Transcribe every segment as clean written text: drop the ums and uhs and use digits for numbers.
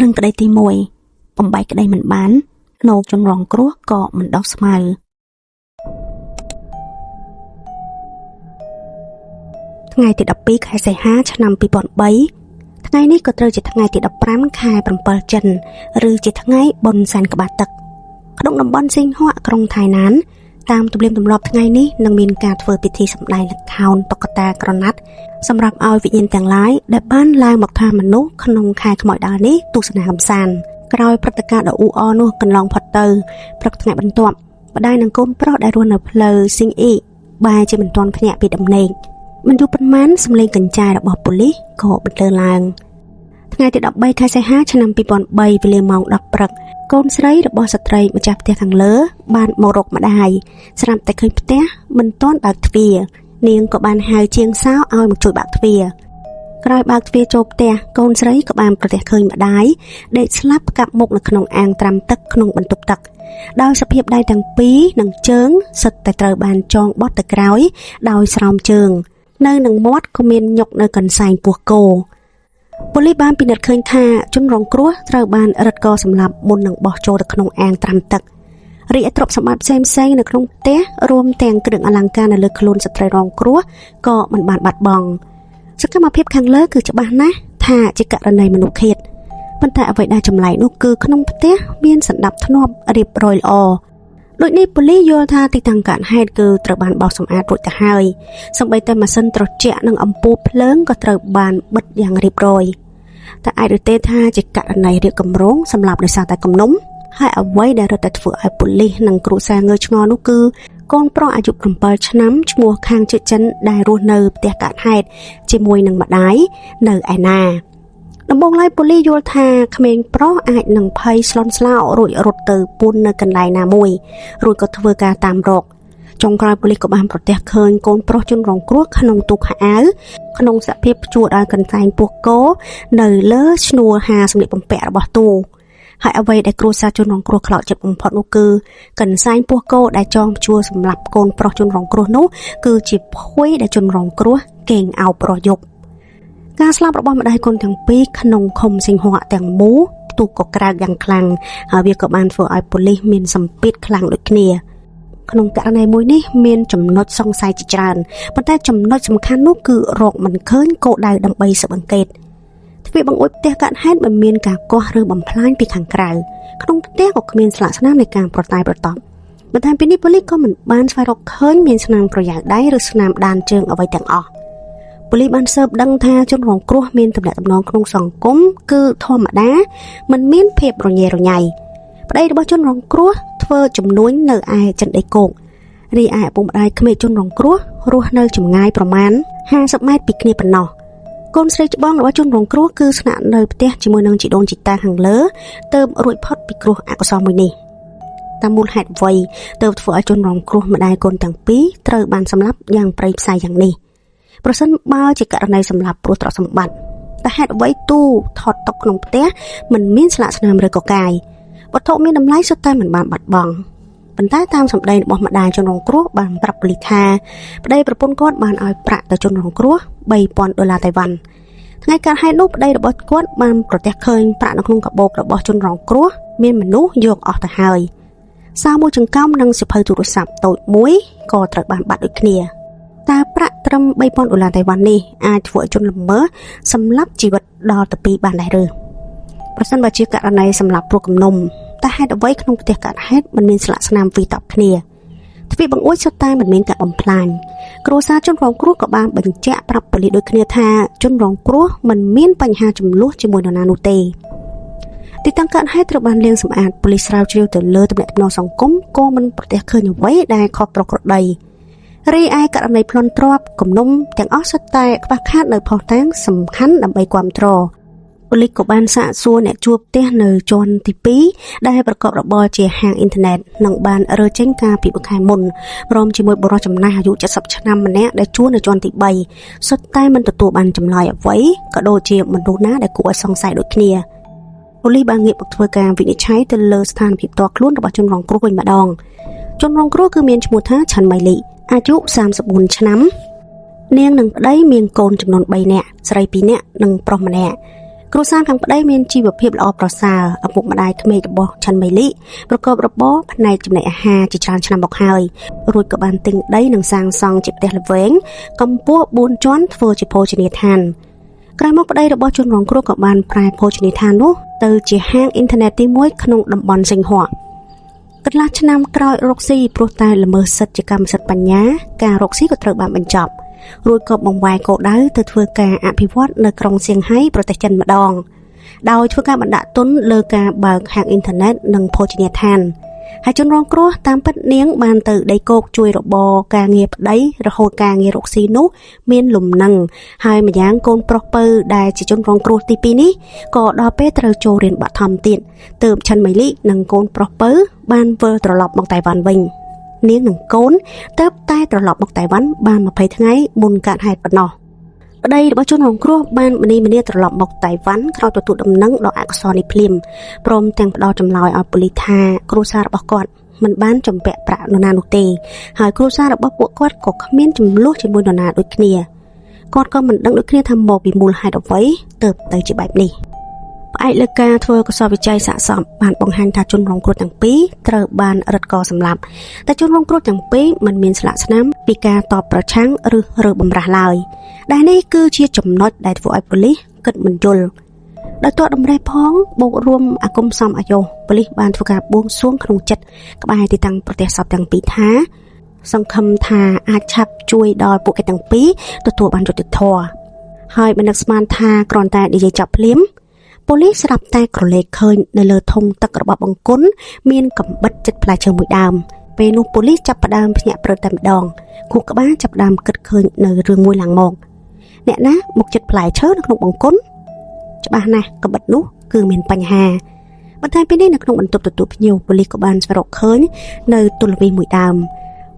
រឿងក្តីទី1បំបែកក្តីមិនបានភ្នោជនរងគ្រោះក៏មិនដោះស្មៅថ្ងៃទី12ខែសីហាឆ្នាំ2003ថ្ងៃនេះក៏ត្រូវជាថ្ងៃទី15ខែ7ចិនឬជាថ្ងៃបុណ្យសែនក្បាលទឹកក្នុងតំបន់ស៊ីងហួកក្រុងថៃណានតាមទំនៀមទម្លាប់ថ្ងៃនេះនឹងមានការធ្វើពិធីសម្ដែងល្ខោនតុក្កតាក្រណាត់សម្រាប់ឲ្យវិញ្ញាណទាំងឡាយដែលបានឡើងមកថាមនុស្សក្នុងខែខ្មោចដើរនេះទស្សនាកម្សាន្តក្រោយព្រឹត្តិការណ៍ដ៏អ៊ូអរនោះកន្លងផុតទៅព្រឹកថ្ងៃបន្ទាប់ម្ដាយនិងកូនប្រុសដែលរស់នៅផ្លូវស៊ីងអ៊ីបែរជាមិនទាន់ភ្ញាក់ពីដំណេកមិនយូរប៉ុន្មានសម្លេងកញ្ចែរបស់ប៉ូលីសក៏បន្លឺឡើងថ្ងៃទី13ខែសីហាឆ្នាំ2003វេលាម៉ោង10ព្រឹកកូនស្រីរបស់ស្ត្រីម្ចាស់ផ្ទះខាងលើបានមករកម្ដាយស្រាប់តែឃើញផ្ទះមិនទាន់បើកទ្វារនាងក៏បានហៅជាងសោឲ្យមកជួយបើកទ្វារក្រោយបើកទ្វារចូលផ្ទះកូនស្រីក៏បានប្រទះឃើញម្ដាយដេកស្លាប់កាប់មុខនៅក្នុងអាងត្រាំទឹកក្នុងបន្ទប់ទឹកដោយសភាពដៃទាំងពីរនិងជើងសុទ្ធតែត្រូវបានចងបត់ទៅក្រោយដោយស្រោមជើងនៅនឹងមាត់ក៏មានញុកនៅកន្សែងពោះគោប៉ូលីសបានពិនិត្យឃើញថាជនរងគ្រោះត្រូវបានរឹតកសម្លាប់មុននឹងបោះចូលទៅក្នុងអាងត្រាំទឹករីឯទ្រព្យសម្បត្តិផ្សេងៗនៅក្នុងផ្ទះរួមទាំងគ្រឿងអលង្ការនៅលើខ្លួនស្ត្រីរងគ្រោះក៏មិនបានបាត់បង់សកម្មភាពខាងលើគឺច្បាស់ណាស់ថាជាករណីមនុស្សឃាតប៉ុន្តែអ្វីដែលចម្លែកនោះគឺក្នុងផ្ទះមានសណ្ដាប់ធ្នាប់រៀបរយល្អដូចនេះប៉ូលីសយល់ថាទីតាំងកើតហេតុគឺត្រូវបានបោសសម្អាតរួចទៅហើយសូម្បីតែម៉ាស៊ីនត្រជាក់និងអំពូលភ្លើងក៏ត្រូវបានបិទយ៉ាងរៀបរយតែអាចឬទេថាជាករណីរៀបគម្រោងសម្រាប់ដោយសារតែគំនុំហើយអ្វីដែលរត់តែធ្វើឲ្យប៉ូលីសនិងគ្រួសារងើឆ្ងល់នោះគឺកូនប្រុសអាយុ7ឆ្នាំឈ្មោះខាងជិចិនដែលរស់នៅផ្ទះកើតហេតុជាមួយនឹងម្ដាយនៅឯណាដំបូងឡើយប៉ូលីសយល់ថាក្មេងប្រុសអាចនឹងភ័យស្លន់ស្លោរួចរត់ទៅពួននៅកន្លែងណាមួយរួចក៏ធ្វើការតាមរកចុងក្រោយប៉ូលីសក៏បានប្រទះឃើញកូនប្រុសជនរងគ្រោះក្នុងទូខោអាវក្នុងសភាពព្យួរដោយកន្សែងពោះគោនៅលើឈ្នួលហាសម្លៀកបំពាក់របស់ទូហើយអ្វីដែលគ្រួសារជនរងគ្រោះខ្លោចចិត្តបំផុតនោះគឺកន្សែងពោះគោដែលចងព្យួរសម្រាប់កូនប្រុសជនរងគ្រោះនោះគឺជាភួយដែលជនរងគ្រោះកេងអោបរាល់យប់ការស្លាប់របស់ម្ដាយកូនទាំងពីរក្នុងឃុំសិង្ហៈទាំងមូលផ្ទុះក៏ក្រើកយ៉ាងខ្លាំងហើយវាក៏បានធ្វើឲ្យប៉ូលីសមានសម្ពាធខ្លាំងដូចគ្នាក្នុងករណីមួយនេះមានចំណុចសង្ស័យជាច្រើនប៉ុន្តែចំណុចសំខាន់នោះគឺរកមិនឃើញគោលដៅដើម្បីស៊ើបអង្កេតទ្វារបង្អួចផ្ទះកើតហេតុមិនមានការគាស់ឬបំផ្លាញពីខាងក្រៅក្នុងផ្ទះក៏គ្មានស្លាកស្នាមនៃការប្រតែប្រតប់បន្ថែមពីនេះប៉ូលីសក៏មិនបានស្វែងរកឃើញមានស្នាមក្រយ៉ៅដៃឬស្នាមដានជើងអ្វីទាំងអស់ប៉ូលីសបានស៊ើបដឹងថាជនរងគ្រោះមានទំនាក់ទំនងក្នុងសង្គមគឺធម្មតាមិនមានភាពរញ៉េរញ៉ៃប្តីរបស់ជនរងគ្រោះធ្វើជំនួញនៅឯចិនដីគោករីឯឪពុកម្ដាយក្មេកជនរងគ្រោះរស់នៅចម្ងាយប្រមាណ50ម៉ែត្រពីគ្នាប៉ុណ្ណោះកូនស្រីច្បងរបស់ជនរងគ្រោះគឺស្នាក់នៅផ្ទះជាមួយនឹងជីដូនជីតាខាងលើទើបរួចផុតពីគ្រោះអកុសលមួយនេះតាមមូលហេតុអ្វីទើបធ្វើឲ្យជនរងគ្រោះម្ដាយកូនទាំងពីរត្រូវបានសម្លាប់យ៉ាងព្រៃផ្សៃយ៉ាងនេះប្រសិនបើជាករណីសម្លាប់ព្រោះទ្រព្យសម្បត្តិតែហេតុអ្វីទូថតតុកក្នុងផ្ទះមិនមានស្លាកស្នាមឬក៏កាយវត្ថុមានតម្លៃសុទ្ធតែមិនបានបាត់បង់ប៉ុន្តែតាមសម្ដីរបស់ម្ដាយជនរងគ្រោះបានប្រាប់ប៉ូលីសថាប្តីប្រពន្ធគាត់បានឲ្យប្រាក់ទៅជនរងគ្រោះ3000ដុល្លារតៃវ៉ាន់ថ្ងៃកើតហេតុនោះប្តីរបស់គាត់បានប្រទះឃើញប្រាក់នៅក្នុងកាបូបរបស់ជនរងគ្រោះមានមនុស្សយកអស់ទៅហើយសារមួយចង្កោមនិងសៀវភៅទូរស័ព្ទតូចមួយក៏ត្រូវបានបាត់ដូចគ្នាតើប្រាក់ត្រឹម3000ដុល្លារតៃវ៉ាន់នេះអាចធ្វើឲ្យជនល្មើសសម្លាប់ជីវិតដល់ទៅ2បានដែរឬប្រសិនបើជាករណីសម្លាប់ព្រោះគំនុំតែហេតុអ្វីក្នុងផ្ទះកើតហេតុមិនមានស្លាកស្នាមវីតបគ្នាទ្វារបង្អួចសុទ្ធតែមិនមានការបំផ្លាញគ្រួសារជនរងគ្រោះក៏បានបញ្ជាក់ប្រាប់ប៉ូលីសដូចគ្នាថាជនរងគ្រោះមិនមានបញ្ហាចំនួនជាមួយនរណានោះទេទីតាំងកើតហេតុត្រូវបានលាងសម្អាតប៉ូលីសស្រាវជ្រាវទៅលើទំនាក់ទំនងសង្គមក៏មិនប្រទះឃើញអ្វីដែលខុសប្រក្រតីរីឯករណីប្លន់ទ្រព្យគំនុំទាំងអស់សុទ្ធតែខ្វះខាតនៅភស្តុតាងសំខាន់ដើម្បីគាំទ្រប៉ូលីសក៏បានសាកសួរអ្នកជួលផ្ទះនៅជាន់ទី2ដែលប្រកបរបរជាហាងអ៊ីនធឺណិតនិងបានរើចេញកាលពីមួយខែមុនព្រមជាមួយបុរសចំណាស់អាយុ70ឆ្នាំម្នាក់ដែលជួលនៅជាន់ទី3សុទ្ធតែមិនទទួលបានចម្លើយអ្វីក៏ដូចជាមនុស្សណាដែលគួរឲ្យសង្ស័យដូចគ្នាប៉ូលីសបានងាកមកធ្វើការវិនិច្ឆ័យទៅលើស្ថានភាពផ្ទាល់ខ្លួនរបស់ជនរងគ្រោះវិញម្ដងជនរងគ្រោះគឺមានឈ្មោះថាឆាន់ម៉ៃលីអាយុ34ឆ្នាំនាងនិងប្តីមានកូនចំនួន3នាក់ស្រី2នាក់និងប្រុសម្នាក់ គ្រួសារខាងប្តីមានជីវភាពល្អប្រសើរឪពុកម្ដាយក្មេករបស់ឆាន់មេលីប្រកបរបរផ្នែកចំណីអាហារជាច្រើនឆ្នាំមកហើយរួចក៏បានទិញដីនិងសាងសង់ជាផ្ទះល្វែងកម្ពស់4ជាន់ធ្វើជាភោជនីយដ្ឋានក្រោយមកប្តីរបស់ជនរងគ្រោះក៏បានប្រែភោជនីយដ្ឋាននោះទៅជាហាងអ៊ីនធឺណិតទី1ក្នុងតំបន់សិង្ហៈកន្លះឆ្នាំក្រោយរកស៊ីព្រោះតែល្មើសសិទ្ធិជាកម្មសិទ្ធិបញ្ញាការរកស៊ីក៏ត្រូវបានបញ្ចប់រួចក៏បង្វែរគោលដៅទៅធ្វើការអភិវឌ្ឍនៅក្រុងសៀងហៃប្រទេសចិនម្ដងដោយធ្វើការបណ្ដាក់ទុនលើការបើកហាងអ៊ីនធឺណិតនិងភោជនីយដ្ឋានហើយជនរងគ្រោះតាមពិតនាងបានទៅដីគោកជួយរបរការងារប្តីរហូតការងាររកស៊ីនោះមានលំនឹងហើយម្យ៉ាងកូនប្រុសពៅដែលជាជនរងគ្រោះទី2នេះក៏ដល់ពេលត្រូវចូលរៀនបឋមទៀតទើបឆិនម៉ៃលីនិងកូនប្រុសពៅបានវិលត្រឡប់មកតៃវ៉ាន់វិញនាងនិងកូនទៅតែត្រឡប់មកតៃវ៉ាន់បាន20ថ្ងៃមុនកើតហេតុប៉ុណ្ណោះប្តីរបស់ជនរងគ្រោះបានមនីមនីត្រឡប់មកតៃវ៉ាន់ក្រោយទទួលដំណឹងដ៏អកុសលនេះភ្លាមព្រមទាំងផ្ដល់ចម្លើយឲ្យប៉ូលីសថាគ្រួសាររបស់គាត់មិនបានជំពាក់ប្រាក់នរណានោះទេហើយគ្រួសាររបស់ពួកគាត់ក៏គ្មានចំនួនជាមួយនរណាដូចគ្នាគាត់ក៏មិនដឹងដូចគ្នាថាមកពីមូលហេតុអ្វីទើបទៅជាបែបនេះផ្អែកលើការធ្វើកសលវិច័យសាកសពបានបង្ហាញថាជនរងគ្រោះទាំងពីរត្រូវបានរឹតកសម្លាប់តែជនរងគ្រោះទាំងពីរមិនមានស្លាកស្នាមពីការតបប្រឆាំងឬរើបំរាស់ឡើយដែលនេះគឺជាចំណុចដែលធ្វើឲ្យប៉ូលីសគិតមិនយល់ដោយតតម្រេះផងបូករួមអាគមសំអាយុប៉ូលីសបានធ្វើការបួងសួងក្នុងចិត្តក្បែរទីតាំងប្រទេសសពទាំងពីរថាសង្ឃឹមថាអាចឆាប់ជួយដល់ពួកគេទាំងពីរទទួលបានយុត្តិធម៌ហើយមិននឹកស្មានថាគ្រាន់តែនិយាយចាប់ភ្លាមប៉ូលីសស្រាប់តែក្រឡេកឃើញនៅលើធុងទឹករបស់បង្គន់មានកំបិតចិត្តផ្លែឈើមួយដើមពេលនោះប៉ូលីសចាប់ផ្ដើមភ្ញាក់ព្រឹតតែម្ដងខួរក្បាលចាប់ផ្ដើមគិតឃើញនៅរឿងមួយឡើងមកអ្នកណាមកចិត្តផ្លែឈើនៅក្នុងបង្គន់ច្បាស់ណាស់កំបិតនោះគឺមានបញ្ហាបន្ថែមពីនេះនៅក្នុងបន្ទប់ទទួលភ្ញៀវប៉ូលីសក៏បានស្វែងរកឃើញនៅទូល្វីមួយដើម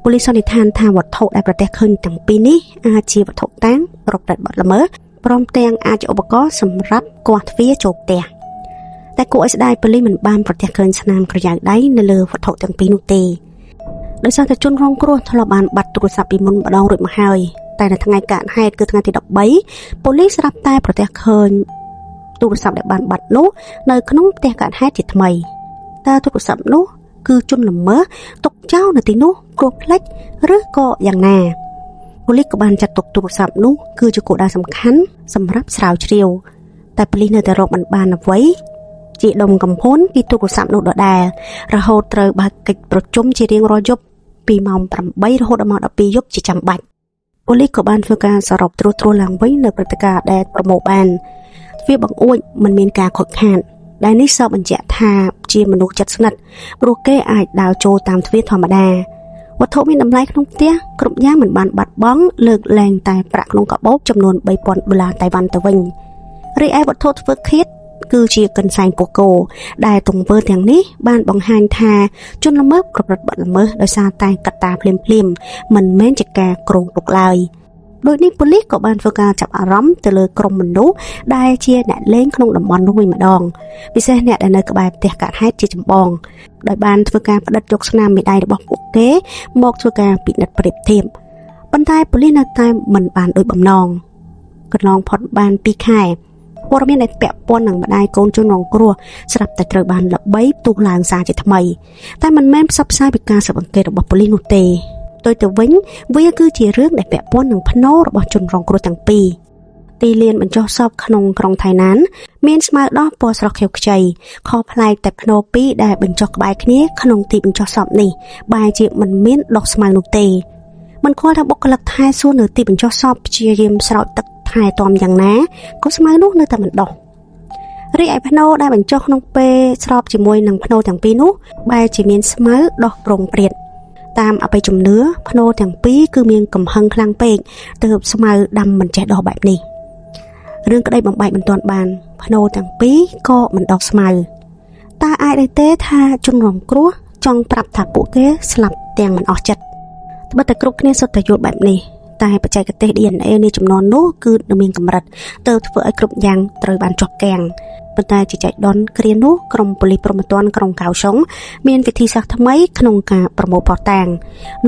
ប៉ូលីសសន្និដ្ឋានថាវត្ថុដែលប្រទះឃើញទាំងពីរនេះអាចជាវត្ថុតាងប្រព្រឹត្តបទល្មើសព្រមទាំងអាចជាឧបករណ៍សម្រាប់គាស់ទ្វារចូលផ្ទះតែគួរឲ្យស្ដាយប៉ូលីសមិនបានប្រទះឃើញស្នាមក្រយ៉ៅដៃនៅលើវត្ថុទាំងពីរនោះទេដោយសារតែជនរងគ្រោះធ្លាប់បានបាត់ទូរស័ព្ទពីមុនម្ដងរួចមកហើយតែនៅថ្ងៃកើតហេតុគឺថ្ងៃទី13ប៉ូលីសស្រាប់តែប្រទះឃើញទូរស័ព្ទដែលបានបាត់នោះនៅក្នុងផ្ទះកើតហេតុជាថ្មីតើទូរស័ព្ទនោះគឺជនល្មើសទុកចោលនៅទីនោះព្រោះភ្លេចឬក៏យ៉ាងណាប៉ូលីសក៏បានចាត់ទុកទូរស័ព្ទនោះគឺជាគោលដៅសំខាន់សម្រាប់ស្រាវជ្រាវតែប៉ូលីសនៅតែរកមិនបានអ្វីជាដុំកំភួនពីទូរស័ព្ទនោះដដែលរហូតត្រូវបើកកិច្ចប្រជុំជារៀងរាល់យប់ពីម៉ោង8រហូតដល់ម៉ោង12យប់ជាចាំបាច់ប៉ូលីសក៏បានធ្វើការសរុបត្រួសត្រាសឡើងវិញនៅព្រឹត្តិការណ៍ដែលប្រមូលបានទ្វារបង្អួចមិនមានការខូចខាតដែលនេះសបញ្ជាក់ថាជាមនុស្សចិត្តស្និទ្ធព្រោះគេអាចដើរចូលតាមទ្វារធម្មតាវត្ថុមានតម្លៃក្នុងផ្ទះគ្រប់យ៉ាងមិនបានបាត់បង់លើកលែងតែប្រាក់ក្នុងកាបូបចំនួន3000ដុល្លារតៃវ៉ាន់ទៅវិញរីឯវត្ថុធ្វើឃាតគឺជាកន្សែងពោះគោដែលទង្វើទាំងនេះបានបង្ហាញថាជនល្មើសប្រព្រឹត្តបទល្មើសដោយសារតែកត្តាភ្លាមៗមិនមែនជាការគ្រោងទុកឡើយដូចនេះប៉ូលីសក៏បានធ្វើការចាប់អារម្មណ៍ទៅលើក្រុមមនុស្សដែលជាអ្នកលេងក្នុងតំបន់នោះវិញម្ដងពិសេសអ្នកដែលនៅក្បែរផ្ទះកើតហេតុជាចម្បងដោយបានធ្វើការផ្តិតយកស្នាមមេដៃរបស់ពួកគេមកធ្វើការពិនិត្យប្រៀបធៀបប៉ុន្តែប៉ូលីសនៅតែមិនបានដូចបំណងកន្លងផុតបាន2ខែព័ត៌មានដែលពាក់ព័ន្ធនឹងម្ដាយកូនជនរងគ្រោះស្រាប់តែត្រូវបានល្បីផ្ទុះឡើងសារជាថ្មីតែមិនមែនផ្សព្វផ្សាយពីការស៊ើបអង្កេតរបស់ប៉ូលីសនោះទេផ្ទុយទៅវិញវាគឺជារឿងដែលពាក់ព័ន្ធនឹងភ្នោរបស់ជនរងគ្រោះទាំងពីរទីលានបញ្ចុះសពក្នុងក្រុងថៃណានមានស្មៅដោះពណ៌ស្រស់ខៀវខ្ចីខុសប្លែកតែភ្នោពីរដែលបញ្ចុះក្បែរគ្នាក្នុងទីបញ្ចុះសពនេះបែរជាមិនមានដោះស្មៅនោះទេមិនខ្វល់ថាបុគ្គលិកថែសួរនៅទីបញ្ចុះសពព្យាយាមស្រោចទឹកថែទាំយ៉ាងណាក៏ស្មៅនោះនៅតែមិនដោះរីឯភ្នោដែលបញ្ចុះក្នុងពេលស្របជាមួយនឹងភ្នោទាំងពីរនោះបែរជាមានស្មៅដោះប្រងព្រាតតាមអបិយជំនឿភ្នោទាំងពីរគឺមានកំហឹងខ្លាំងពេកទើបស្មៅដាំមិនចេះដោះបែបនេះរឿងក្តីបំបែកមិនទាន់បានភ្នោទាំងពីរក៏មិនដោះស្មៅតើអាចឬទេថាជនរងគ្រោះចង់ប្រាប់ថាពួកគេស្លាប់ទាំងមិនអស់ចិត្តត្បិតតែគ្រប់គ្នាសុទ្ធតែយល់បែបនេះតែបច្ចេកទេស DNA នៃចំនួននោះគឺនៅមានកម្រិតទើបធ្វើឲ្យគ្រប់យ៉ាងត្រូវបានជាប់គាំងប៉ុន្តែជាចៃដន្យគ្រានោះក្រុមប៉ូលីសព្រហ្មទណ្ឌក្រុងកៅសុងមានវិធីសាស្ត្រថ្មីក្នុងការប្រមូលភស្តុតាង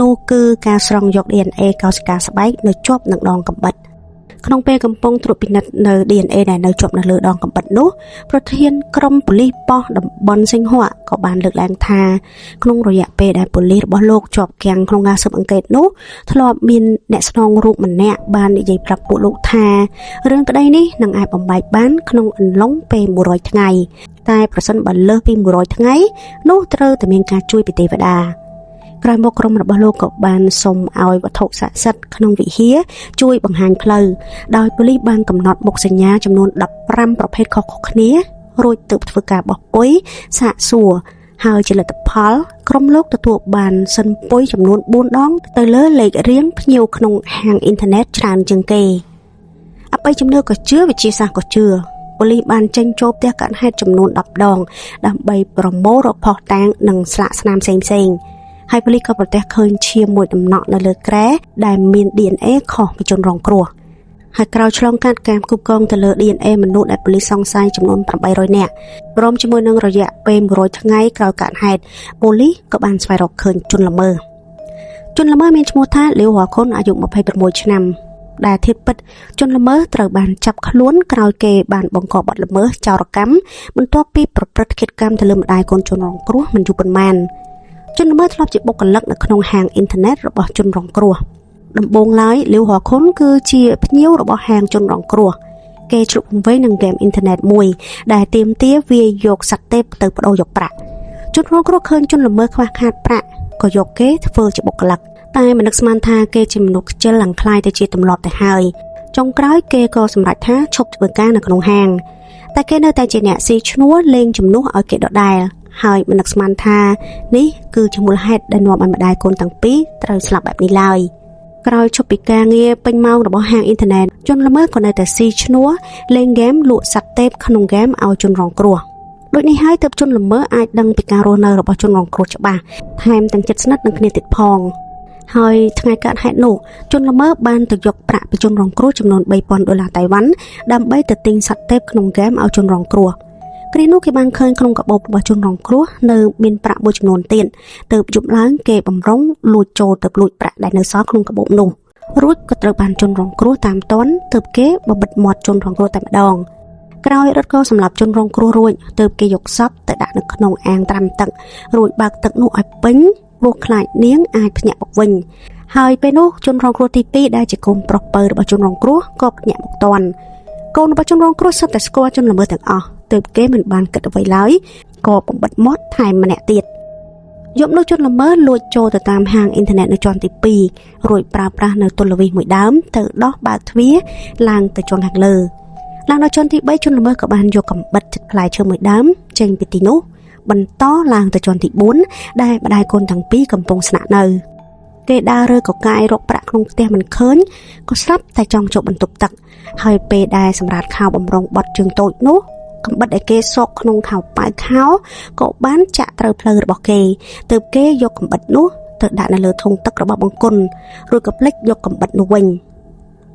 នោះគឺការស្រង់យក DNA កោសិកាស្បែកនៅជាប់នឹងដងកំបិត ក្នុងពេលកំពុងត្រួតពិនិត្យនៅ DNA ដែលនៅជាប់នៅលើដងកាំបិតនោះប្រធានក្រុមប៉ូលីសប៉ុស្តិ៍តំបន់សិង្ហៈក៏បានលើកឡើងថាក្នុងរយៈពេលដែលប៉ូលីសរបស់លោកជាប់គាំងក្នុងការស៊ើបអង្កេតនោះធ្លាប់មានអ្នកស្នងរូបម្នាក់បាននិយាយប្រាប់ពួកលោកថារឿងក្តីនេះនឹងអាចបំបែកបានក្នុងអន្លង់ពេល100ថ្ងៃតែប្រសិនបើលើសពី100ថ្ងៃនោះត្រូវតែមានការជួយពីទេវតាក្រោយមកក្រុមរបស់លោកក៏បានសុំឲ្យវត្ថុស័ក្តិសិទ្ធិក្នុងវិហារជួយបង្ហាញផ្លូវដោយប៉ូលីសបានកំណត់មុខសញ្ញាចំនួន15ប្រភេទខុសៗគ្នារួចទើបធ្វើការបោះពុយសាកសួរហើយជាលទ្ធផលក្រុមលោកទទួលបានសិនពុយចំនួន4ដងទៅលើលេខរៀងភ្ញៀវក្នុងហាងអ៊ីនធឺណិតច្រើនជាងគេអបិយជំនឿក៏ជឿវិទ្យាសាស្ត្រក៏ជឿប៉ូលីសបានចេញចូលផ្ទះកើតហេតុចំនួន10ដងដើម្បីប្រមូលរកភស្តុតាងនិងស្លាកស្នាមផ្សេងៗហើយប៉ូលីសក៏ប្រទះឃើញឈាមមួយដំណក់នៅលើគ្រែដែលមាន DNA ខុសពីជនរងគ្រោះហើយក្រោយឆ្លងកាត់ការគ្រប់គ្រងទៅលើ DNA មនុស្សដែលប៉ូលីសសង្ស័យចំនួន800នាក់ព្រមជាមួយនឹងរយៈពេល100ថ្ងៃក្រោយកើតហេតុប៉ូលីសក៏បានស្វែងរកឃើញជនល្មើសជនល្មើសមានឈ្មោះថាលាវហខុនអាយុ26ឆ្នាំដែលធៀបពិតជនល្មើសត្រូវបានចាប់ខ្លួនក្រោយគេបានបង្កបទល្មើសចោរកម្មបន្ទាប់ពីប្រព្រឹត្តឃាតកម្មទៅលើម្ដាយកូនជនរងគ្រោះមិនយូរប៉ុន្មានជនល្មើសធ្លាប់ជាបុគ្គលិកនៅក្នុងហាងអ៊ីនធឺណិតរបស់ជនរងគ្រោះដំបូងឡើយលាវហខុនគឺជាភ្ញៀវរបស់ហាងជនរងគ្រោះគេជ្រុកវង្វេងនឹងហ្គេមអ៊ីនធឺណិតមួយដែលទាមទារវាយកសត្វទេពទៅប្ដូរយកប្រាក់ជនរងគ្រោះឃើញជនល្មើសខ្វះខាតប្រាក់ក៏យកគេធ្វើជាបុគ្គលិកតែមិននឹកស្មានថាគេជាមនុស្សខ្ជិលឡើងคล้ายទៅជាទម្លាប់ទៅហើយចុងក្រោយគេក៏សម្រេចថាឈប់ធ្វើការនៅក្នុងហាងតែគេនៅតែជាអ្នកស៊ីឈ្នួលលេងជំនួសឲ្យគេដដែលហើយមិននឹកស្មានថានេះគឺជាមូលហេតុដែលនាំឲ្យម្ដាយកូនទាំងពីរត្រូវស្លាប់បែបនេះឡើយក្រោយឈប់ពីការងារពេញម៉ោងរបស់ហាងអ៊ីនធឺណិតជនល្មើសក៏នៅតែស៊ីឈ្នួលលេងហ្គេមលក់សត្វទេពក្នុងហ្គេមឲ្យជនរងគ្រោះដូចនេះហើយទើបជនល្មើសអាចដឹងពីការរស់នៅរបស់ជនរងគ្រោះច្បាស់ថែមទាំងជិតស្និទ្ធនឹងគ្នាទៀតផងហើយថ្ងៃកើតហេតុនោះជនល្មើសបានទៅយកប្រាក់ពីជនរងគ្រោះចំនួន3000ដុល្លារតៃវ៉ាន់ដើម្បីទៅទិញសត្វទេពក្នុងហ្គេមឲ្យជនរងគ្រោះគ្រានោះគេបានឃើញក្នុងកាបូបរបស់ជនរងគ្រោះនៅមានប្រាក់មួយចំនួនទៀតទើបយប់ឡើងគេបំរុងលួចចូលទៅលួចប្រាក់ដែលនៅសល់ក្នុងកាបូបនោះរួចក៏ត្រូវបានជនរងគ្រោះតាមទាន់ទើបគេបបិទមាត់ជនរងគ្រោះតែម្ដងក្រោយរត់ក៏សម្លាប់ជនរងគ្រោះរួចទើបគេយកសពទៅដាក់នៅក្នុងអាងត្រាំទឹករួចបើកទឹកនោះឲ្យពេញព្រោះខ្លាចនាងអាចភ្ញាក់មកវិញហើយពេលនោះជនរងគ្រោះទី2ដែលជាកូនប្រុសពៅរបស់ជនរងគ្រោះក៏ភ្ញាក់មកទាន់កូនរបស់ជនរងគ្រោះសុទ្ធតែស្គាល់ជនល្មើសទាំងអស់ទើបគេមិនបានគិតអ្វីឡើយក៏បំបិតមាត់ថែមម្នាក់ទៀតយប់នោះជនល្មើសលួចចូលទៅតាមហាងអ៊ីនធឺណិតនៅជាន់ទី2រួចប្រើប្រាស់នៅទល់វិសមួយដើមទៅដោះបើកទ្វារឡើងទៅជាន់ខាងលើឡើងដល់ជាន់ទី3ជនល្មើសក៏បានយកកាំបិតចិត្តផ្លែឈើមួយដើមចេញពីទីនោះបន្តឡើងទៅជាន់ទី4ដែលម្ដាយកូនទាំងពីរកំពុងស្នាក់នៅគេដើររើកកាយរកប្រាក់ក្នុងផ្ទះមិនឃើញក៏ស្រាប់តែចង់ចូលបន្ទប់ទឹកហើយពេលដែលសម្រាប់ខោបំរុងបត់ជើងតូចនោះកាំបិតដែលគេសកក្នុងខោប៉ាវខោក៏បានចាក់ត្រូវផ្លូវរបស់គេទើបគេយកកាំបិតនោះទៅដាក់នៅលើធុងទឹករបស់បង្គន់រួចក៏ភ្លេចយកកាំបិតនោះវិញ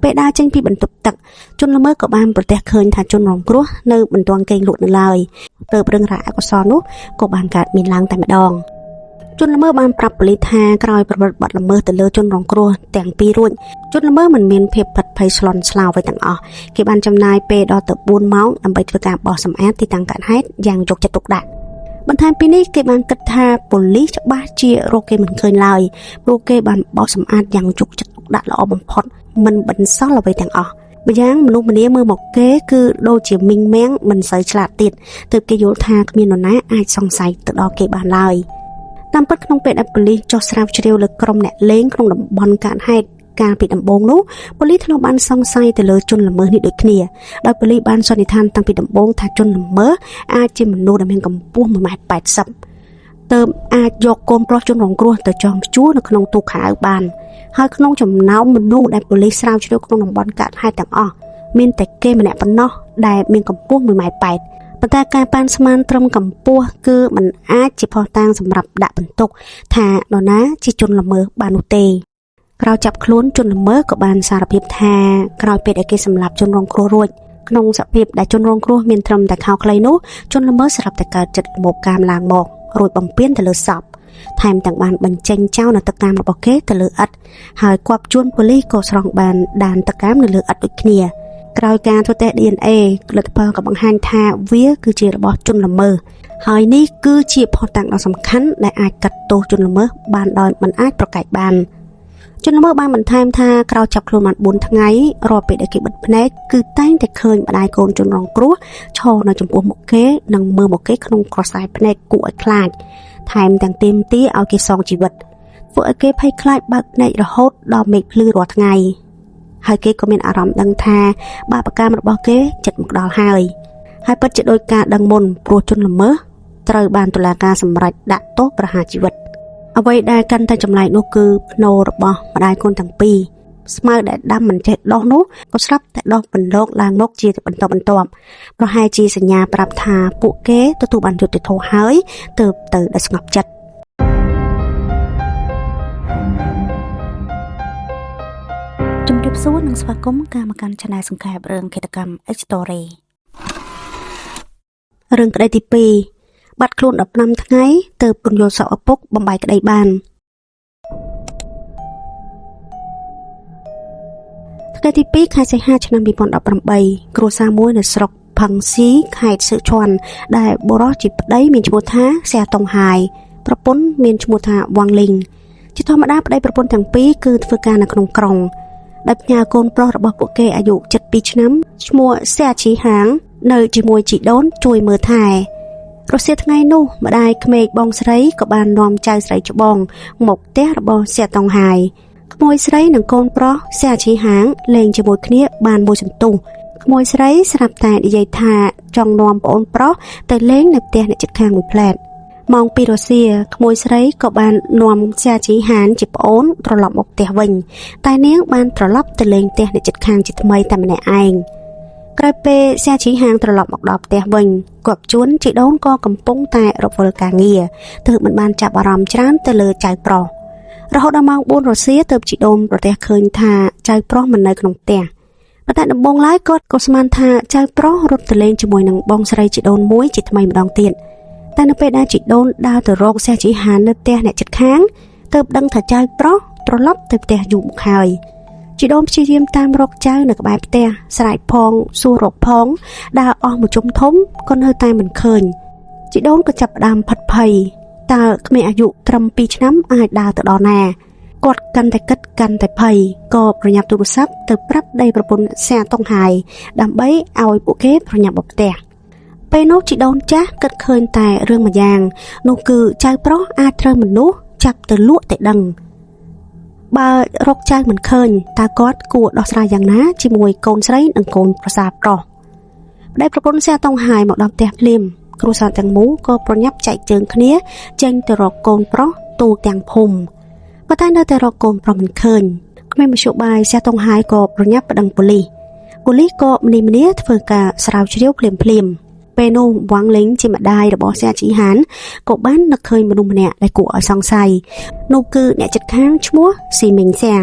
ពេលដើរចេញពីបន្ទប់ទឹកជនល្មើសក៏បានប្រទះឃើញថាជនរងគ្រោះនៅមិនទាន់គេងលក់នៅឡើយទើបរឿងរ៉ាវអកុសលនោះក៏បានកើតមានឡើងតែម្ដងជនល្មើសបានប្រាប់ប៉ូលីសថាក្រោយប្រព្រឹត្តបទល្មើសទៅលើជនរងគ្រោះទាំងពីររួចជនល្មើសមិនមានភាពផិតភ័យស្លន់ស្លោអ្វីទាំងអស់គេបានចំណាយពេលដល់ទៅ4ម៉ោងដើម្បីធ្វើការបោសសម្អាតទីតាំងកើតហេតុយ៉ាងយកចិត្តទុកដាក់បន្ថែមពីនេះគេបានគិតថាប៉ូលីសច្បាស់ជារកគេមិនឃើញឡើយព្រោះគេបានបោសសម្អាតយ៉ាងយកចិត្តទុកដាក់ល្អបំផុតមិនបន្សល់អ្វីទាំងអស់ម្យ៉ាងមនុស្សម្នាមើលមកគេគឺដូចជាមីងមាំងមិនសូវឆ្លាតទៀតទើបគេយល់ថាគ្មាននរណាអាចសង្ស័យទៅដល់គេបានឡើយតាមពិតក្នុងពេលដែលប៉ូលីសចុះស្រាវជ្រាវលើក្រុមអ្នកលេងក្នុងតំបន់កើតហេតុកាលពីដំបូងនោះប៉ូលីសធ្លាប់បានសង្ស័យទៅលើជនល្មើសនេះដូចគ្នាដោយប៉ូលីសបានសន្និដ្ឋានតាំងពីដំបូងថាជនល្មើសអាចជាមនុស្សដែលមានកម្ពស់1.80ម៉ែត្រទើបអាចយកកូនប្រុសជនរងគ្រោះទៅចងព្យួរនៅក្នុងទូខោអាវបានហើយក្នុងចំណោមមនុស្សដែលប៉ូលីសស្រាវជ្រាវក្នុងតំបន់កើតហេតុទាំងអស់មានតែគេម្នាក់ប៉ុណ្ណោះដែលមានកម្ពស់1.8ម៉ែត្រប៉ុន្តែការប៉ាន់ស្មានត្រឹមកម្ពស់គឺมันអាចជាភស្តុតាងសម្រាប់ដាក់បន្ទុកថានរណាជាជនល្មើសបាននោះទេក្រោយចាប់ខ្លួនជនល្មើសក៏បានសារភាពថាក្រោយពេលដែលគេសម្លាប់ជនរងគ្រោះរួចក្នុងសភាពដែលជនរងគ្រោះមានត្រឹមតែខោខ្លីនោះជនល្មើសស្រាប់តែកើតចិត្តល្មោភកាមឡើងមករួចបំពេញទៅលើសព ថែមទាំងបានបញ្ចេញចោលនៅទឹកកាមរបស់គេទៅលើឥដ្ឋហើយគប់ជួនប៉ូលីសក៏ស្រង់បានដានទឹកកាមនៅលើឥដ្ឋដូចគ្នាក្រោយការធ្វើតេស្ត DNA លទ្ធផលក៏បង្ហាញថាវាគឺជារបស់ជនល្មើសហើយនេះគឺជាភស្តុតាងដ៏សំខាន់ដែលអាចកាត់ទោសជនល្មើសបានដោយមិនអាចប្រកែកបានជនល្មើសបានបន្ថែមថាក្រោយចាប់ខ្លួនបាន4ថ្ងៃរាល់ពេលដែលគេបិទភ្នែកគឺតែងតែឃើញម្ដាយកូនជនរងគ្រោះឈរនៅចំពោះមុខគេនិងមើលមកគេក្នុងក្រសែភ្នែកគួរឲ្យខ្លាចថែមទាំងទាមទារឲ្យគេសងជីវិតធ្វើឲ្យគេភ័យខ្លាចបើកភ្នែករហូតដល់មេឃភ្លឺរាល់ថ្ងៃហើយគេក៏មានអារម្មណ៍ដឹងថាបាបកម្មរបស់គេចិត្តមកដល់ហើយហើយពិតជាដោយការដឹងមុនព្រោះជនល្មើសត្រូវបានតុលាការសម្រេចដាក់ទោសប្រហារជីវិតអ្វីដែលកាន់តែចម្លែកនោះគឺភ្នោរបស់ម្ដាយកូនទាំងពីរស្មៅដែលដាំមិនចេះដោះនោះក៏ស្រាប់តែដោះបន្លកឡើងមកជាបន្តបន្ទាប់ប្រហែលជាសញ្ញាប្រាប់ថាពួកគេទទួលបានយុត្តិធម៌ហើយទើបទៅដោយស្ងប់ចិត្តជំរាបសួរនិងស្វាគមន៍ការមកកាន់ Channel សង្ខេបរឿងឃាតកម្ម X Story រឿងក្តីទី2បាត់ខ្លួន15ថ្ងៃទើបពន្យល់សក់ឪពុកបំបាយក្តីបានថ្ងៃទី2ខែសីហាឆ្នាំ2018គ្រួសារមួយនៅស្រុកផឹងស៊ីខេត្តសឺឈួនដែលបុរសជាប្តីមានឈ្មោះថាសែតុងហាយប្រពន្ធមានឈ្មោះថាវ៉ាងលីងជាធម្មតាប្តីប្រពន្ធទាំងពីរគឺធ្វើការនៅក្នុងក្រុងដែលផ្ញើកូនប្រុសរបស់ពួកគេអាយុ72ឆ្នាំឈ្មោះសែឈីហាងនៅជាមួយជីដូនជួយមើលថែរសៀលថ្ងៃនោះម្ដាយក្មេកបងស្រីក៏បាននាំចៅស្រីច្បងមកផ្ទះរបស់សែតុងហាយក្មួយស្រីនិងកូនប្រុសសែឈីហាងលេងជាមួយគ្នាបានមួយសន្ទុះក្មួយស្រីស្រាប់តែនិយាយថាចង់នាំប្អូនប្រុសទៅលេងនៅផ្ទះអ្នកជិតខាងមួយផ្លែតម៉ោង2រសៀលក្មួយស្រីក៏បាននាំសែជីហានជាប្អូនត្រឡប់មកផ្ទះវិញតែនាងបានត្រឡប់ទៅលេងផ្ទះអ្នកជិតខាងជាថ្មីតែម្នាក់ឯងក្រោយពេលសែជីហាងត្រឡប់មកដល់ផ្ទះវិញគាត់ជួនជីដូនក៏កំពុងតែរវល់ការងារទើបមិនបានចាប់អារម្មណ៍ច្រើនទៅលើចៅប្រុសរហូតដល់ម៉ោង4រសៀលទើបជីដូនប្រទះឃើញថាចៅប្រុសមិននៅក្នុងផ្ទះប៉ុន្តែដំបូងឡើយគាត់ក៏ស្មានថាចៅប្រុសរត់ទៅលេងជាមួយនឹងបងស្រីជីដូនមួយជាថ្មីម្ដងទៀតតែនៅពេលដែលជីដូនដើរទៅរកសែជីហាននៅផ្ទះអ្នកជិតខាងទើបដឹងថាចៅប្រុសត្រឡប់ទៅផ្ទះយូរមកហើយជីដូនព្យាយាមតាមរកចៅនៅក្បែរផ្ទះស្រែកផងសួររកផងដើរអស់មួយជុំធំក៏នៅតែមិនឃើញជីដូនក៏ចាប់ផ្ដើមផិតភ័យតើក្មេងអាយុត្រឹម2ឆ្នាំអាចដើរទៅដល់ណាគាត់កាន់តែគិតកាន់តែភ័យក៏ប្រញាប់ទូរស័ព្ទទៅប្រាប់ប្តីប្រពន្ធសែតុងហាយដើម្បីឲ្យពួកគេប្រញាប់មកផ្ទះពេលនោះជីដូនចាស់គិតឃើញតែរឿងមួយយ៉ាងនោះគឺចៅប្រុសអាចត្រូវមនុស្សចាប់ទៅលក់តែដឹងបើរកចៅមិនឃើញតើគាត់គួរដោះស្រាយយ៉ាងណាជាមួយកូនស្រីនិងកូនប្រសាប្រុសប្តីប្រពន្ធសែតុងហាយមកដល់ផ្ទះភ្លាមគ្រួសារទាំងមូលក៏ប្រញាប់ចែកជើងគ្នាចេញទៅរកកូនប្រុសទូទាំងភូមិប៉ុន្តែនៅតែរកកូនប្រុសមិនឃើញគ្មានមធ្យោបាយសែតុងហាយក៏ប្រញាប់ប្តឹងប៉ូលីសប៉ូលីសក៏ម្នេះធ្វើការស្រាវជ្រាវភ្លាមភ្លាមពេលនោះវ៉ាងលីងជាម្ដាយរបស់សែជីហានក៏បាននឹកឃើញមនុស្សម្នាក់ដែលគួរឲ្យសង្ស័យនោះគឺអ្នកជិតខាងឈ្មោះស៊ីមីងសែ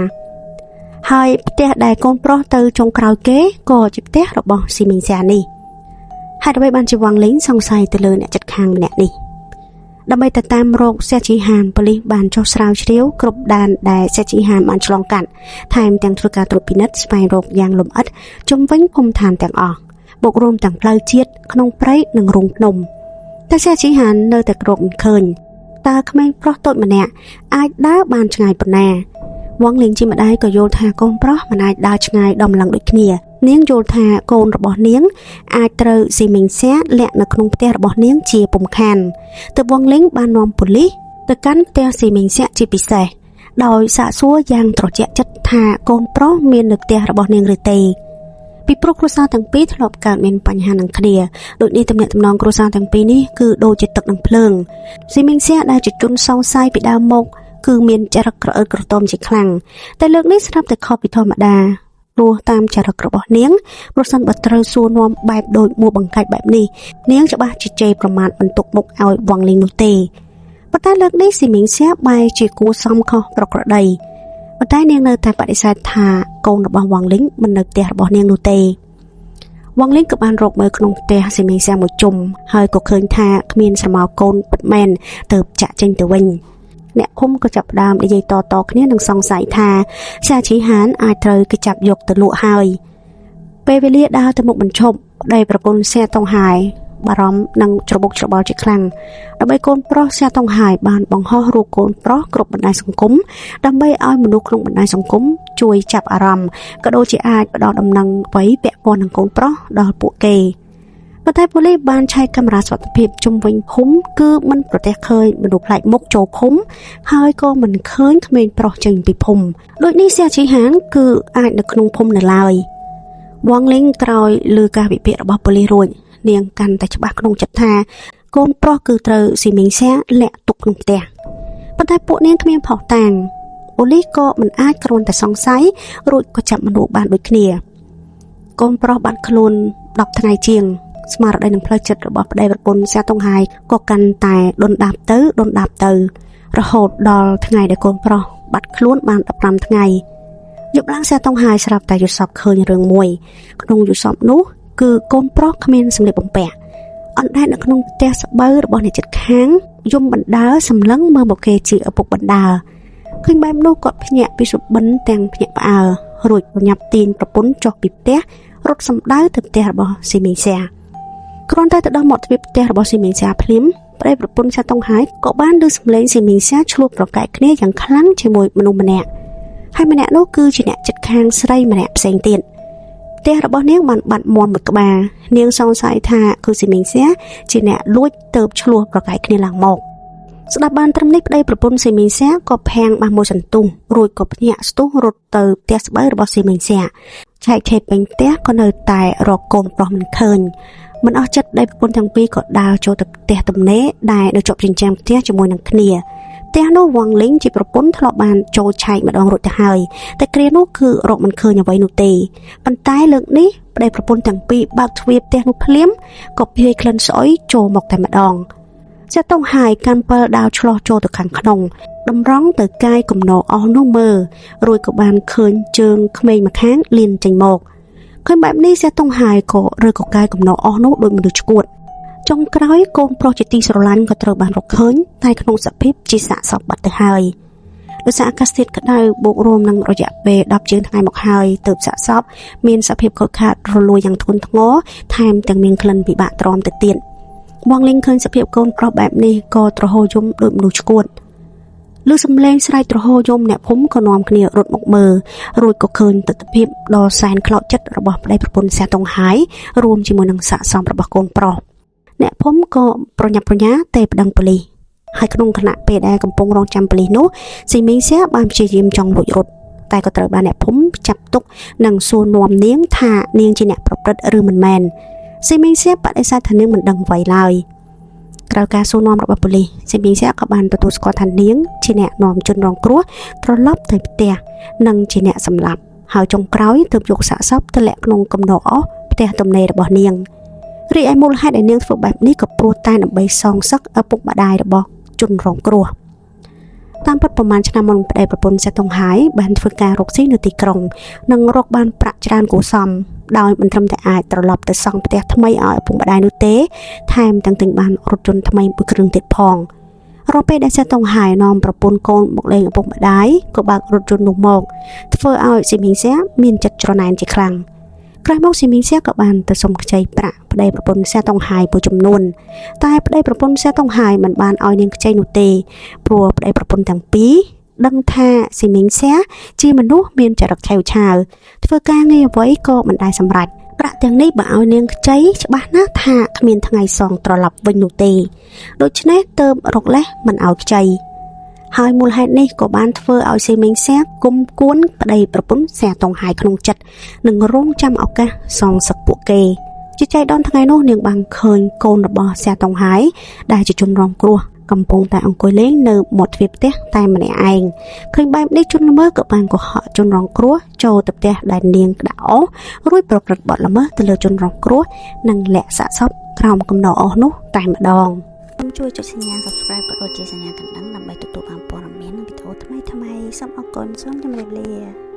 ហើយផ្ទះដែលកូនប្រុសទៅចុងក្រោយគេក៏ជាផ្ទះរបស់ស៊ីមីងសែនេះហេតុអ្វីបានជាវ៉ាងលីងសង្ស័យទៅលើអ្នកជិតខាងម្នាក់នេះដើម្បីទៅតាមរកសែជីហានប៉ូលីសបានចុះស្រាវជ្រាវគ្រប់ដានដែលសែជីហានបានឆ្លងកាត់ថែមទាំងធ្វើការត្រួតពិនិត្យស្វែងរកយ៉ាងលម្អិតជុំវិញភូមិឋានទាំងអស់បូករួមទាំងផ្លូវជាតិក្នុងព្រៃនិងរូងភ្នំតែសែជីហាននៅតែក្រកមិនឃើញតើក្មេងប្រុសតូចម្នាក់អាចដើរបានឆ្ងាយប៉ុណ្ណាវ៉ាងលីងជាម្ដាយក៏យល់ថាកូនប្រុសមិនអាចដើរឆ្ងាយដល់ម្លឹងដូចគ្នានាងយល់ថាកូនរបស់នាងអាចត្រូវស៊ីមីងសែលាក់នៅក្នុងផ្ទះរបស់នាងជាពុំខានទើបវ៉ាងលីងបាននាំប៉ូលីសទៅកាន់ផ្ទះស៊ីមីងសែជាពិសេសដោយសាកសួរយ៉ាងត្រជាក់ចិត្តថាកូនប្រុសមាននៅផ្ទះរបស់នាងឬទេពីព្រោះគ្រួសារទាំងពីរធ្លាប់កើតមានបញ្ហានឹងគ្នាដូចនេះទំនាក់ទំនងគ្រួសារទាំងពីរនេះគឺដូចជាទឹកនិងភ្លើងស៊ីមីងសែដែលជាជនសង្ស័យពីដើមមកគឺមានចរិតក្រអឺតក្រទមជាខ្លាំងតែលើកនេះស្រាប់តែខុសពីធម្មតាព្រោះតាមចរិតរបស់នាងប្រសិនបើត្រូវសួរនាំបែបដូចមួបង្កាច់បែបនេះនាងច្បាស់ជាជេរប្រមាថបន្ទុកមុខឲ្យវ៉ាងលីងនោះទេប៉ុន្តែលើកនេះស៊ីមីងសែបែរជាគួរសមខុសប្រក្រតីប៉ុន្តែនាងនៅតែបដិសេធថាកូនរបស់វ៉ាងលីងមិននៅផ្ទះរបស់នាងនោះទេវ៉ាងលីងក៏បានរកមើលក្នុងផ្ទះស៊ីមីងសែមួយជុំហើយក៏ឃើញថាគ្មានស្រមោលកូនពិតមែនទើបចាក់ចេញទៅវិញ អ្នកភូមិក៏ចាប់ផ្ដើមនិយាយតៗគ្នានិងសង្ស័យថាសាជីហានអាចត្រូវគេចាប់យកទៅលក់ហើយពេលវេលាដើរទៅមុខបញ្ឈប់ប្តីប្រពន្ធសែតុងហាយបារម្ភនិងច្របូកច្របល់ជាខ្លាំងដើម្បីកូនប្រុសសែតុងហាយបានបង្ហោះរូបកូនប្រុសគ្រប់បណ្ដាញសង្គមដើម្បីឲ្យមនុស្សក្នុងបណ្ដាញសង្គមជួយចាប់អារម្មណ៍ក៏ដូចជាអាចផ្ដល់ដំណឹងអ្វីពាក់ព័ន្ធនឹងកូនប្រុសដល់ពួកគេប៉ុន្តែប៉ូលីសបានឆែកកាមេរ៉ាសុវត្ថិភាពជុំវិញភូមិគឺមិនប្រទះឃើញមនុស្សប្លែកមុខចូលភូមិហើយក៏មិនឃើញក្មេងប្រុសចេញពីភូមិដូចនេះសៀជីហានគឺអាចនៅក្នុងភូមិនៅឡើយវងលីងក្រោយលើការវិភាគរបស់ប៉ូលីសរួចនាងកាន់តែច្បាស់ក្នុងចិត្តថាកូនប្រុសគឺត្រូវស៊ីមីងសាលាក់ទុកក្នុងផ្ទះប៉ុន្តែពួកនាងគ្មានភស្តុតាងប៉ូលីសក៏មិនអាចគ្រាន់តែសង្ស័យរួចក៏ចាប់មនុស្សបានដូចគ្នាកូនប្រុសបាត់ខ្លួន10ថ្ងៃជាងស្មារតីនិងផ្លូវចិត្តរបស់ប្តីប្រពន្ធសាតុងហាយក៏កាន់តែដុនដាបទៅដុនដាបទៅរហូតដល់ថ្ងៃដែលកូនប្រុសបាត់ខ្លួនបាន15ថ្ងៃយប់ឡើងសាតុងហាយស្រាប់តែយល់សប្តិឃើញរឿងមួយក្នុងយល់សប្តិនោះគឺកូនប្រុសគ្មានសម្លៀកបំពាក់អណ្ដែតនៅក្នុងផ្ទះស្បូវរបស់អ្នកជិតខាងយំបណ្ដើសម្លឹងមើលមកគេជាឪពុកបណ្ដើឃើញបែបនោះគាត់ភ្ញាក់ពីសុបិនទាំងភ្ញាក់ផ្អើលរួចប្រញាប់ទាញប្រពន្ធចុះពីផ្ទះរត់សម្ដៅទៅផ្ទះរបស់ស៊ីមីងសាគ្រាន់តែទៅដល់មាត់ទ្វារផ្ទះរបស់ស៊ីមីងសាភ្លាមប្តីប្រពន្ធសាតុងហាយក៏បានឮសំឡេងស៊ីមីងសាឆ្លោះប្រកែកគ្នាយ៉ាងខ្លាំងជាមួយមនុស្សម្នាក់ហើយម្នាក់នោះគឺជាអ្នកជិតខាងស្រីម្នាក់ផ្សេងទៀតផ្ទះរបស់នាងបានបាត់មាន់មួយក្បាលនាងសង្ស័យថាគឺស៊ីមីងសាជាអ្នកលួចទៅឆ្លោះប្រកែកគ្នាឡើងមកស្ដាប់បានត្រឹមនេះប្តីប្រពន្ធស៊ីមីងសាក៏ភាំងបានមួយសន្ទុះរួចក៏ភ្ញាក់ស្ទុះរត់ទៅផ្ទះស្បូវរបស់ស៊ីមីងសាឆែកឆេរពេញផ្ទះក៏នៅតែរកកូនប្រុសមិនឃើញមិនអស់ចិត្តប្តីប្រពន្ធទាំងពីរក៏ដើរចូលទៅផ្ទះទំនេរដែលនៅជាប់ជញ្ជាំងផ្ទះជាមួយនឹងគ្នាផ្ទះនោះវងលីងជាប្រពន្ធធ្លាប់បានចូលឆែកម្ដងរួចទៅហើយតែគ្រានោះគឺរកមិនឃើញអ្វីនោះទេប៉ុន្តែលើកនេះប្តីប្រពន្ធទាំងពីរបើកទ្វារផ្ទះនោះភ្លាមក៏ភាយក្លិនស្អុយចូលមកតែម្ដងចាតុងហាយកាន់ពិលដាវឆ្លោះចូលទៅខាងក្នុងតម្រង់ទៅកាយកំណរអស់នោះមើលរួចក៏បានឃើញជើងក្មេងម្ខាងលៀនចេញមកឃើញបែបនេះចាតុងហាយក៏រើកកាយកំណរអស់នោះដោយមនុស្សឈួតចុងក្រោយកូនប្រុសជាទីស្រឡាញ់ក៏ត្រូវបានរកឃើញតែក្នុងសភាពជាសាកសពបាត់ទៅហើយដោយសារអាកាសធាតុក្តៅបូករួមនឹងរយៈពេល10ជាងថ្ងៃមកហើយទើបសាកសពមានសភាពខូចខាតរលួយយ៉ាងធ្ងន់ធ្ងរថែមទាំងមានក្លិនពិបាកទ្រាំទៅទៀតបងលីងឃើញសភាពកូនប្រុសបែបនេះក៏ទ្រហោយំដូចមនុស្សឈួតឮសំឡេងស្រែកទ្រហោយំអ្នកភូមិក៏នាំគ្នារត់មកមើលរួចក៏ឃើញទិដ្ឋភាពដ៏សែនខ្លោចចិត្តរបស់ប្តីប្រពន្ធសាតុងហាយរួមជាមួយនឹងសាកសមរបស់កូនប្រុសអ្នកភូមិក៏ប្រញាប់ប្រញាល់ទេប្តឹងប៉ូលីសហើយក្នុងខណៈពេលដែលកំពុងរងចាំប៉ូលីសនោះស៊ីមីងសៀបានព្យាយាមចង់លួចរត់តែក៏ត្រូវបានអ្នកភូមិចាប់ទុកនិងសួរនាំនាងថានាងជាអ្នកប្រព្រឹត្តឬមិនមែនស៊ីមីងសៀបដិសេធថានាងមិនដឹងអ្វីឡើយក្រោយការសួរនាំរបស់ប៉ូលីសស៊ីមីងសៀក៏បានទទួលស្គាល់ថានាងជាអ្នកនាំជនរងគ្រោះត្រឡប់ទៅផ្ទះនិងជាអ្នកសម្លាប់ហើយចុងក្រោយទើបយកសាកសពទៅលាក់ក្នុងកំណរអស់ផ្ទះទំនេររបស់នាងរីឯមូលហេតុដែលនាងធ្វើបែបនេះក៏ព្រោះតែដើម្បីសងសឹកឪពុកម្ដាយរបស់ជនរងគ្រោះតាមពិតប្រហែលឆ្នាំមុនប្តីប្រពន្ធសាតុងហាយបានធ្វើការរកស៊ីនៅទីក្រុងនិងរកបានប្រាក់ច្រើនគួរសមដោយមិនត្រឹមតែអាចត្រឡប់ទៅសង់ផ្ទះថ្មីឲ្យឪពុកម្ដាយនោះទេថែមទាំងទិញបានរថយន្តថ្មីមួយគ្រឿងទៀតផងរាល់ពេលដែលសាតុងហាយនាំប្រពន្ធកូនមកលេងឪពុកម្ដាយក៏បើករថយន្តនោះមកធ្វើឲ្យស៊ីមីងសាមានចិត្តច្រណែនជាខ្លាំងក្រោយមកស៊ីមីងសៀក៏បានទៅសុំខ្ចីប្រាក់ប្តីប្រពន្ធសាតុងហាយមួយចំនួនតែប្តីប្រពន្ធសាតុងហាយមិនបានឲ្យនាងខ្ចីនោះទេព្រោះប្តីប្រពន្ធទាំងពីរដឹងថាស៊ីមីងសៀជាមនុស្សមានចរិតឆៅឆាវធ្វើការងារអ្វីក៏មិនដែលសម្រេចប្រាក់ទាំងនេះបើឲ្យនាងខ្ចីច្បាស់ណាស់ថាគ្មានថ្ងៃសងត្រឡប់វិញនោះទេដូច្នេះទើបរកលេសមិនឲ្យខ្ចីហើយមូលហេតុនេះក៏បានធ្វើឲ្យស៊ីមីងសៀគុំគួនប្តីប្រពន្ធសាតុងហាយក្នុងចិត្តនិងរងចាំឱកាសសងសឹកពួកគេជាចៃដន្យថ្ងៃនោះនាងបានឃើញកូនរបស់សាតុងហាយដែលជាជនរងគ្រោះកំពុងតែអង្គុយលេងនៅមាត់ទ្វារផ្ទះតែម្នាក់ឯងឃើញបែបនេះជនល្មើសក៏បានកុហកជនរងគ្រោះចូលទៅផ្ទះដែលនាងក្តាក់អស់រួចប្រព្រឹត្តបទល្មើសទៅលើជនរងគ្រោះនិងលាក់សាកសពក្រោមកំណរអស់នោះតែម្ដងសូមជួយចុចសញ្ញា Subscribe ក៏ដូចជាសញ្ញាកណ្ដឹងដើម្បីទទួលបានព័ត៌មាននិងវីដេអូថ្មីៗសូមអរគុណសូមជម្រាបលា។